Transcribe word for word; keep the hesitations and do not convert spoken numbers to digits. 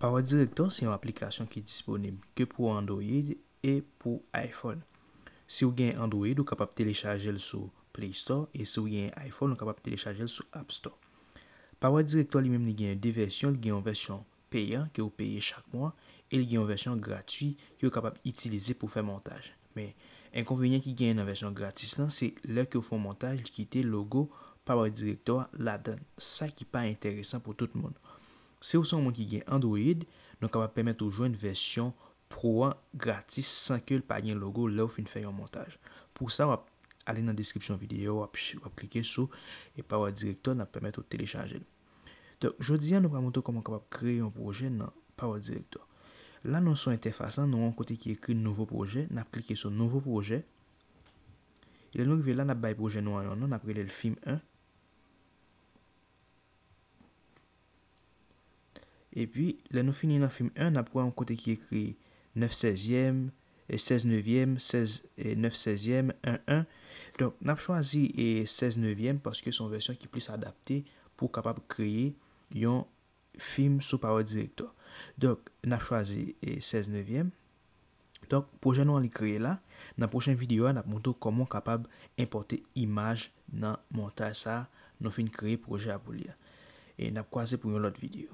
Power Director se yon aplikasyon ki disponib ke pou Android e pou iPhone. Si w gen Android, ou kapab telechaje l sou Play Store, e si w gen iPhone, ou kapab telechaje l sou App Store. Power Director li menm li gen de vèsyon, li gen yon vèsyon peyan ke w peye chak mwa, e li gen yon vèsyon gratwi ke w kapab itilize pou fè montaj. Men, enkonvenyan ki genyen nan vèsyon gratis lan, se lè ke w fè yon montaj, li kite logo Power Director ladan l, sa ki pa enteresan pou tout moun. Si w se yon moun ki gen Android, nou kapab pèmèt ou jwenn vèsyon Pro an gratis san ke l pa gen logo lè w fin fè yon montaj. Pou sa, w ap ale nan deskripsyon videyo, w ap, w ap klike sou e Power Director, n ap pèmèt ou telechaje l. Donk, jodi a, nou pral montre w kòman w kapab kreye yon pwojè nan Power Director. La, nou sou entèfas lan, nou wè yon kote ki ekri nouvo pwojè, n ap klike sou nouvo pwojè. E lè nou rive la, n ap bay pwojè nou an yon non, n ap rele l Film en. Epi, lè nou fini nan Film en, n ap wè yon kote ki ekri nèf sèzyèm, e sèz nevyèm, sèz, e nèf sèzyèm, en en. Donk, n ap chwazi e sèz nevyèm paske se yon vèsyon ki plis adapte pou w kapab kreye yon fim sou Power Director. Donk, n ap chwazi e sèz nevyèm. Donk, pwojè nou an li kreye la. Nan pwochen videyo a, n ap montre w kòman w kapab enpòte imaj nan montaj sa a nou fin kreye pwojè a pou li a. E n ap kwaze pou yon lòt videyo.